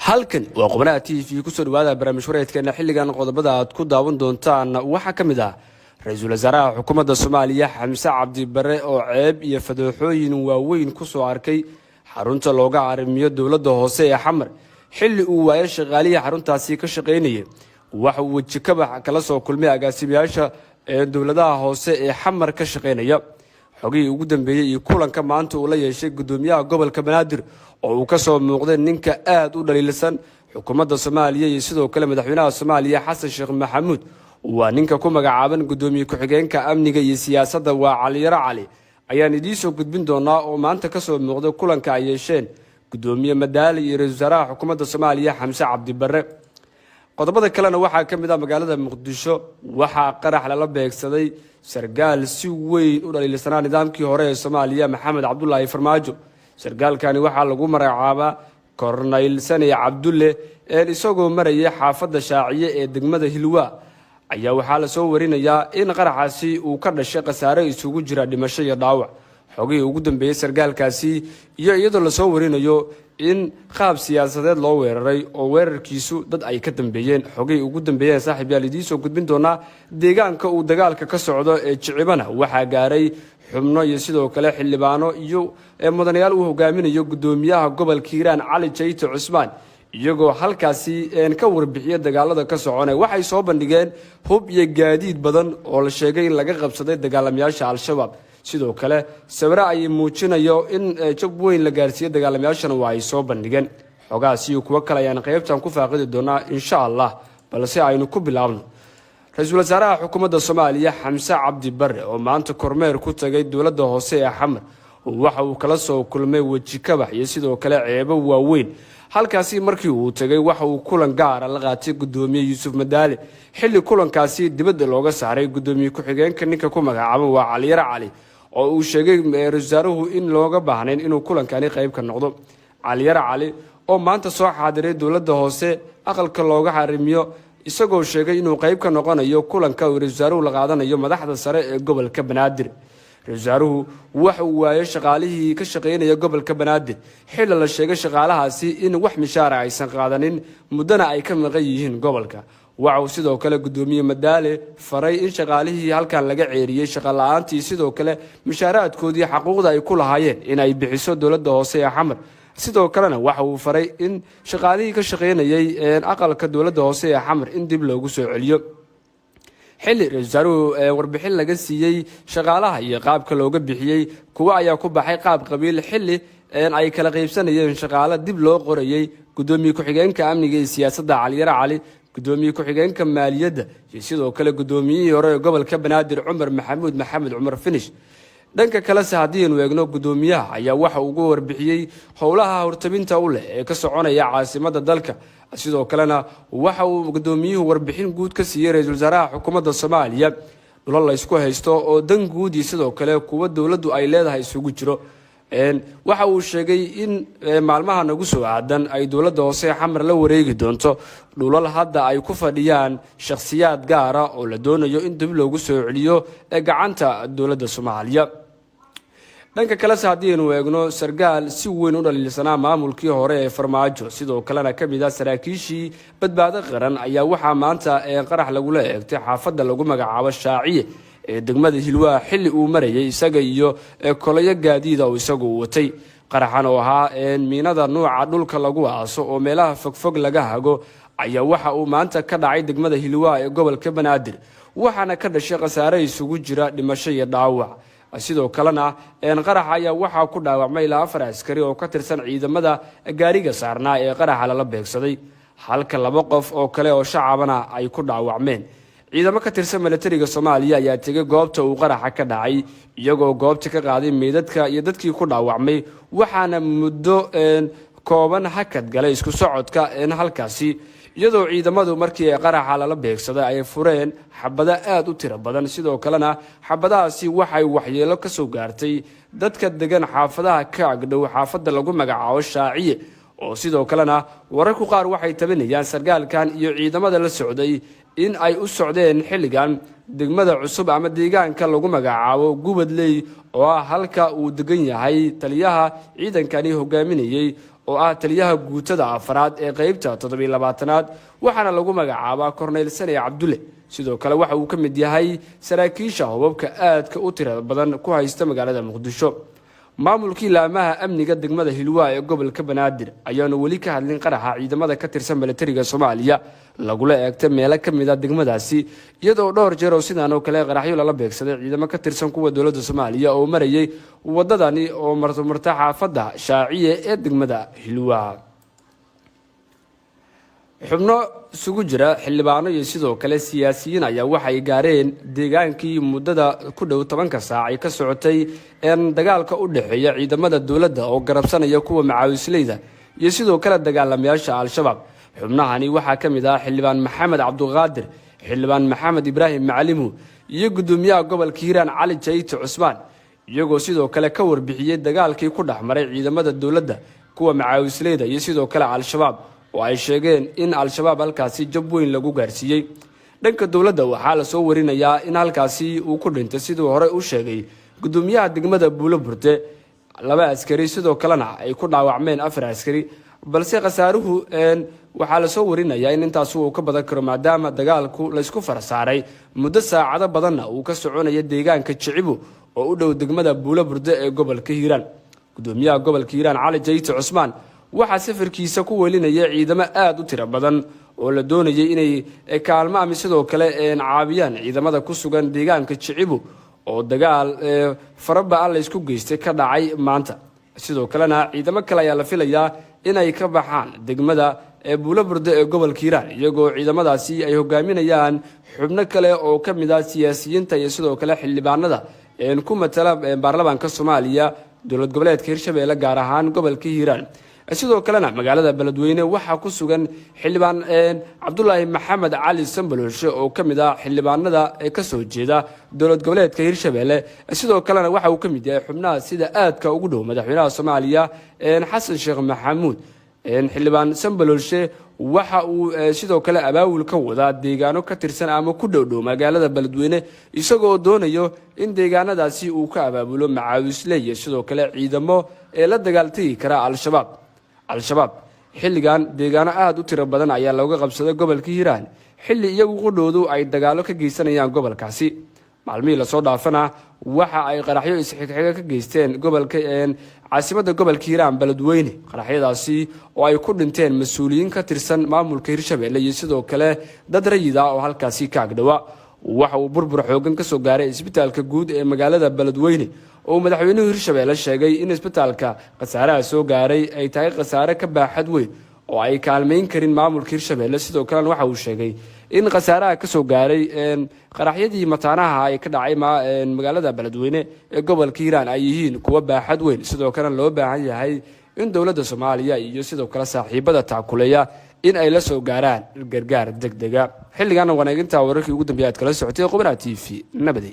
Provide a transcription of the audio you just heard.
Halkan waa Qubanaha TV. Kusoo dhawaada barnaamij wareedkeena xilligan. Qodobada aad ku daawan doontaan waxaa ka mid ah ra-iisul wasaaraha xukuumadda Soomaaliya Xamse Cabdi Bare oo ceeb iyo fadeexooyin waaweyn kusoo arkay xarunta looga arrimiyo dowladda hoose ee Xamar, xilli uu waayo shaqaalihii xaruntaasi ka shaqaynayay. Waxa uu weji kabax kala soo kulmay agaasimayaasha ee dowladaha hoose ee Xamar ka shaqaynaya. Xogihii ugu dambeeyey iyo kulanka maanta uu la yeeshay gudoomiyaha gobolka Banaadir oo uu kasoo muuqday ninka aada u dhaliilsan xukuumadda Soomaaliya iyo sidoo kale madaxweynaha Soomaaliya Xasan Sheekh Maxamuud, waa ninka ku magacaaban gudoomiye ku-xigeenka amniga iyo siyaasadda, waa Caliyaro Cali, ayaan idiinsoo gudbin doonaa oo maanta kasoo muuqday kulanka ay yeesheen gudoomiye Madaali iyo ra-isul wasaaraha xukuumadda Soomaaliya Xamse Cabdi Barre. Qodobada kalena waxaa ka mid ah magaalada Muqdisho waxaa qarax lala beegsaday sargaal si weyn u dhaliilsanaa nidaamkii hore ee Soomaaliya, Maxamed Cabdulaahi Farmaajo. Sargaalkani waxaa lagu magacaabaa Kornayl Sane Cabdulle. Isagoo marayay xaafadda Shaaciye ee degmada Hilwaa ayaa waxaa lasoo warinayaa in qaraxaasi uu ka dhashay khasaare isugu jira dhimasho iyo dhaawac. Xogihii ugu dambeeyey sargaalkaasi iyo iyadoo lasoo warinayo in qaab siyaasadeed loo weeraray oo weerarkiisu dad ay ka dambeeyeen, xogihii ugu dambeeyeen, saaxiib yaal, idiin soo gudbin doonaa. Deegaanka uu dagaalka ka socdo ee Jicibana waxaa gaaray xubno iyo sidoo kale xildhibaano iyo mudanayaal uu hogaaminayo gudoomiyaha gobolka Hiiraan Cali Jayte Cusmaan, iyagoo halkaasi ka warbixiya dagaalada ka soconay. Waxay soo bandhigeen hub iyo gaadiid badan oo la sheegay in laga qabsaday dagaalamayaasha Al-Shabaab. Sidoo kale sawiro ay muujinayo in jab weyn la gaarsiiyey dagaalamayaashana waa ay soo bandhigeen. Xogahaas iyo kuwo kale ayaan qaybtan ku faaqidi doonaa, insha Allah, balse aynu ku bilaabno ra-iisul wasaaraha xukuumadda Soomaaliya Xamse Cabdi Bare oo maanta kormeer ku tagay dowladda hoose ee Xamar. Waxa uu kala soo kulmay weji kabax iyo sidoo kale ceebo waaweyn. Halkaasi markii uu tegay waxa uu kulan gaara la qaatay gudoomiye Yuusuf Madaale, xilli kulankaasi dibadda looga saaray gudoomiye ku-xigeenka ninka ku magacaabo, waa Caliyare Cali, oo uu sheegay ra-isul wasaaruhu in looga baahnayn inuu kulankani qayb ka noqdo. Caliyare Cali oo maanta soo xaadiray dowladda hoose aqalka looga xarimiyo, isagoo sheegay inuu qayb ka noqonayo kulanka uu ra-isul wasaaruhu la qaadanayo madaxda sare ee gobolka Banaadir. Ra-isul wasaaruhu waxa uu waayay shaqaalihii ka shaqaynaya gobolka Banaadir, xilli la sheegay shaqaalahaasi in wax mishaara aysan qaadanin, muddana ay ka maqan yihiin gobolka. Waxa uu sidoo kale gudoomiye Madaale faray in shaqaalihii halkan laga ceeriyey shaqa la-aantii, sidoo kale mishaaraadkoodii xaquuqda ay ku lahaayeen in ay bixiso dowladda hoose ee Xamar. Sidoo kalena waxa uu faray in shaqaalihii ka shaqaynayay aqalka dowladda hoose ee Xamar in dib loogu soo celiyo. Xilli ra-isul wasaaruhu warbixin laga siiyey shaqaalaha iyo qaabka looga bixiyey, kuwo ayaa ku baxay qaab qabiil, xilli ay kala qaybsanayeen shaqaalo dib loo qorayey gudoomiye ku-xigeenka amniga iyo siyaasadda Caliyare Cali, gudoomiye ku-xigeenka maaliyadda iyo sidoo kale gudoomiyihii hore ee gobolka Banaadir Cumar Maxamuud Maxamed Cumar Finish. Dhanka kalese haddiinu eegno, gudoomiyaha ayaa waxa ugu warbixiyey howlaha hortabinta u leh ee ka soconaya caasimadda dalka. Sidoo kalena waxa uu gudoomiyuhu warbixin guud ka siiyey ra-iisul wasaaraha xukuumadda Soomaaliya dhulal la ysku haysto oo dan guud iyo sidoo kale kuwa dowladdu ay leedahay isugu jiro. Waxa uu sheegay in maalmaha nagu soo aadan ay dowladda hoose Xamar la wareegi doonto dhulal hadda ay ku fadhiyaan shakhsiyaad gaara oo la doonayo in dib loogu soo celiyo gacanta dowladda Soomaaliya. Dhanka kalese haddiinu eegno, sargaal si weyn u dhaliilsanaa maamulkii hore ee Farmaajo, sidoo kalena ka mid ah saraakiishii Badbaado Qaran, ayaa waxaa maanta qarax lagula eegtay xaafadda lagu magacaabo Shaaciye ee degmada Hilwaa, xilli uu marayay isaga iyo kolayo gaadiida oo isagu watay. Qaraxan oo ahaa miinada nuuca dhulka lagu aaso oo meelaha fogfog laga hago ayaa waxa uu maanta ka dhacay degmada Hilwaa ee gobolka Banaadir, waxaana ka dhashay khasaare isugu jira dhimasho iyo dhaawac. Sidoo kalena qaraxa ayaa waxaa ku dhaawacmay ilaa afar askari oo ka tirsan ciidamada gaariga saarnaa ee qaraxa lala beegsaday, halka laba qof oo kale oo shacabana ay ku dhaawacmeen. Ciidamo ka tirsan milatariga Soomaaliya ayaa tegay goobta uu qaraxa ka dhacay, iyagoo goobta ka qaaday meydadka iyo dadkii ku dhaawacmay, waxaana muddo kooban hakad galay isku socodka halkaasi, iyadoo ciidamadu markii qaraxa lala beegsaday ay fureen xabado aada u tiro badan. Sidoo kalena xabadahaasi waxay waxyeelo ka soo gaartay dadka degan xaafadaha ka agdhow xaafadda lagu magacaabo Shaaciye, oo sidoo kalena wararku qaar waxay tabinayaan sargaalkan iyo ciidamada la socday in ay u socdeen xilligan degmada cusub ama deegaanka lagu magacaabo Gubadley, oo ah halka uu degan yahay taliyaha ciidankani hogaaminayey. oo ah taliyaha guutada afraad ee qeybta 27aad, waxaana lagu magacaabaa Korneyl Saney Cabdulle. Sidoo kale waxa uu ka mid yahay saraakiisha hubabka aadka u tirada badan ku haysta magaalada Muqdisho. Maamulkii laamaha amniga degmada Hilwaa ee gobolka Banaadir ayaanu weli ka hadlin qaraxa ciidamada ka tirsan milatariga Soomaaliya lagula eegtay meelo ka mid a degmadaasi, iyadoo dhowr jeer oo sidaan oo kale qaraxyo lala beegsaday ciidamo ka tirsan kuwa dowladda Soomaaliya oo marayay wadadani oo martamarta xaafadda Shaaciye ee degmada Hilwaa. Xubno isugu jira xildhibaano iyo sidoo kale siyaasiyiin ayaa waxay gaareen deegaankii muddada ku dhow 10-ka saac ay ka socotay dagaalka u dhexeeya ciidamada dowladda oo garabsanaya kuwa macaawisleyda iyo sidoo kale dagaalamayaasha Al-Shabaab. Xubnahani waxaa ka mid ah Xildhibaan Maxamed Cabduqaadir, Xildhibaan Maxamed Ibraahim Macalimu iyo guddoomiyaha gobolka Hiiraan Cali Jayte Cusmaan, iyagoo sidoo kale ka warbixiyey dagaalkii ku dhex maray ciidamada dowladda, kuwa macaawisleyda iyo sidoo kale Al-Shabaab, oo ay sheegeen in Al-Shabaab halkaasi jab weyn lagu gaarsiiyey. Dhanka dowladda waxaa lasoo warinayaa in halkaasi uu ku dhintay, siduu horey u sheegay guddoomiyaha degmada Buulo Burte, laba askari, sidoo kalena ay ku dhaawacmeen afar askari, balse khasaaruhu waxaa lasoo warinayaa in intaas uu ka badan karo, maadaama dagaalku laysku fara saaray muddo saacado badanna uu ka soconaya deegaanka Jicibu oo u dhow degmada Buulo Burde ee gobolka Hiiraan. Gudoomiyaha gobolka Hiiraan Cali Jayte Cusmaan waxaa safarkiisa ku welinaya ciidamo aada u tiro badan oo la doonayay inay kaalmo ama sidoo kale caawiyaan ciidamada ku sugan deegaanka Jicibu oo dagaal faraba-an laysku geystay ka dhacay maanta. Sidoo kalena ciidamo kale ayaa la filayaa inay ka baxaan degmada Buulo Burde ee gobolka Hiiraan, iyagoo ciidamadaasi ay hogaaminayaan xubno kale oo ka mid ah siyaasiyiinta iyo sidoo kale xildhibaanada ku matala baarlamaanka Soomaaliya dowlad goboleedka Hirshabeelle, gaar ahaan gobolka Hiiraan. Sidoo kalena magaalada Beledweyne waxaa ku sugan Xildhibaan Cabdulaahi Maxamed Cali Sambalolshe oo ka mid ah xildhibaanada kasoo jeeda dowlad goboleedka Hirshabeelle. Sidoo kalena waxa uu ka mid yahay xubnaha sida aadka ugu dhow madaxweynaha Soomaaliya Xasan Sheekh Maxamuud. Xildhibaan Sambalolshe waxa uu sidoo kale abaabul ka wadaa deegaano ka tirsan ama ku dhowdhow magaalada Beledweyne, isagoo doonayo in deegaanadaasi uu ka abaabulo macaawisle iyo sidoo kale ciidamo ee la dagaaltegi kara Al-Shabaab. Al-Shabaab xilligan deegaano aada u tiro badan ayaa looga qabsaday gobolka Hiiraan, xilli iyagu qudhoodu ay dagaalo ka geysanayaan gobolkaasi. Maalmihii lasoo dhaafana waxa ay qaraxyo isxigxiga ka geysteen gobolka caasimadda gobolka Hiiraan, Beledweyne, qaraxyadaasi oo ay ku dhinteen mas-uuliyiin ka tirsan maamulka Hirshabelle iyo sidoo kale dad rayid ah oo halkaasi ka agdhowa. Waxa uu burbur xoogan kasoo gaaray isbitaalka guud ee magaalada Beledweyne, oo madaxweynuhu Hirshabelle sheegay in isbitaalka khasaaraha soo gaaray ay tahay khasaare ka baaxad weyn oo ay kaalmayn karin maamulka Hirshabelle. Sidoo kalena waxa uu sheegay in khasaaraha kasoo gaaray qaraxyadii mataanaha ay ka dhacay magaalada Beledweyne ee gobolka Hiiraan ay yihiin kuwo baaxad weyn, sidoo kalena loo baahan yahay in dowladda Soomaaliya iyo sidoo kale saaxiibada taakuleeya in ay la soo gaaraan gargaar deg dega. Xilligaana waneeginta wararkii ugu dambeeya aad kala socotay Qubanaha TV. Nabadi.